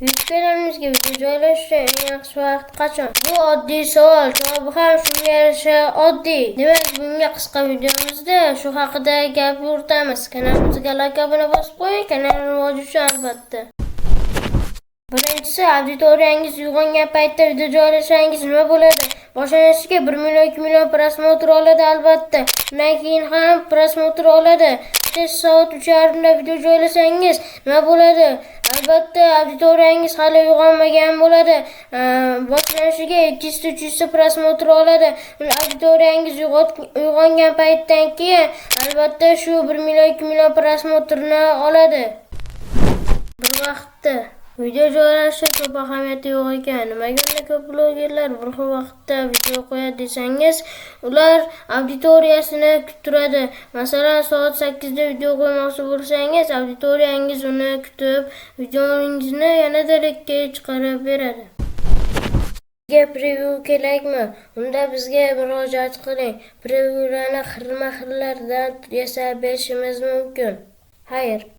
YouTube kanalimizga video joylash uchun eng yaxshi vaqt qachon? Bu oddiy savol, javobi ham shunga yarasha oddiy. Demak, bugungi qisqa videomizda shu haqida gap yuritamiz. Kanalimizga like, obuna bosib qo'ying, kanal rivoji uchun albatta. Birinchisi, auditoriyangiz uyg'ongan paytda video joylasangiz nima bo'ladi? Boshlanishiga 1 million, 2 million просмотр oladi albatta. Undan keyin ham просмотр oladi. Kechasi soat 3:30da video joylasangiz nima bo'ladi? Albatta, auditoriyangiz hali uyg'onmagan bo'ladi. Boshlanishiga 200 300 просмотр oladi. Uni auditoriyangiz uyg'ongan paytdan keyin albatta shu 1 million, 2 million просмотр ni oladi. Bir vaqtda video joylashga ko'p ahamiyati yo'q ekan. Nimaga unda ko'p blogerlar bir xil vaqtda video qo'yadi desangiz, ular auditoriyasini kuttiradi. Masalan, soat 8 da video qo'ymoqchi bo'lsangiz, auditoriyangiz uni kutib, videongizni yanada rekka chiqarib beradi. Sizga preview kerakmi? Unda bizga murojaat qiling. Previewlarni xilma-xillaridan yasab berishimiz mumkin. Xayr.